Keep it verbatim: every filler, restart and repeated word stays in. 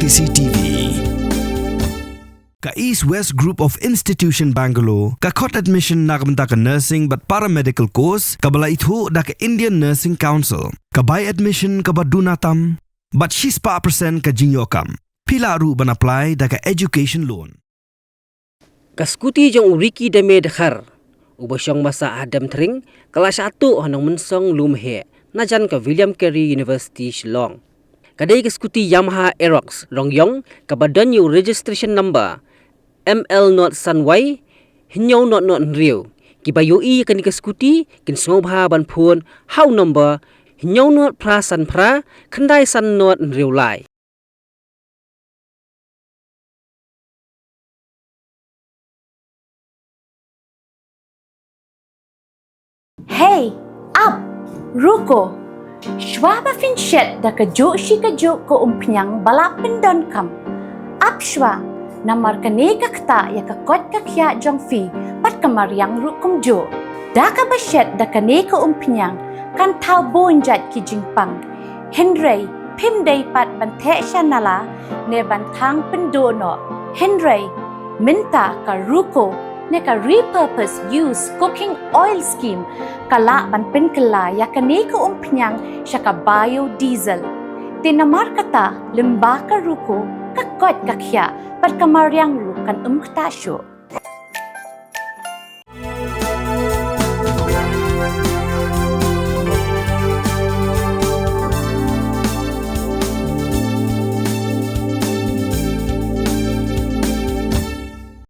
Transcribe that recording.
C C T V. Ka East West Group of Institution Bangalore ka khot admission na ka bynta ka nursing bad paramedical course kaba la ithuh da ka Indian Nursing Council. Ka bai admission kaba duna tam bad shispah percent ka jingïoh kam. Phi lah ruh ban apply da ka education loan. Ka skuti jong u Ricky Dame Dkhar, uba shong basa ha Demthring, ka la shah tuh ha Nongmynsong Lumheh, na jan ka William Carey University Shillong. Ka dei ka skuti Yamaha Aerox Rongyong, kaba don ïa u registration number M L not san Y, hynñiew not not hynriew. Kiba ïohi ïa kane ka skuti, kin sngewbha ban phone ha u number hynñiew not phra san phra, khyndai san not hynriew lai. Hey, ap, ruko. Shwa ba phin shet da kajuh shi kajuh ka umphniang ba la pyndonkam. Ap shwa, namar kane ka ktah ïa ka koit ka khiah jong phi, bad ka mariang ruh kumjuh. Da kaba shet da kane ka umphniang, kan thaw bun jait ki jingpang. Hynrei, phim dei pat ban theh sha nala, ne ban thang pynduh noh. Hynrei, mynta ka ruko, ne ka repurpose use cooking oil scheme, ka lah ban pynkylla ïa kane ka umphniang sha ka biodiesel. Te namar kata, lyngba ka ruko, ka koit ka khiah, bad ka mariang ruh kan ym ktah shuh.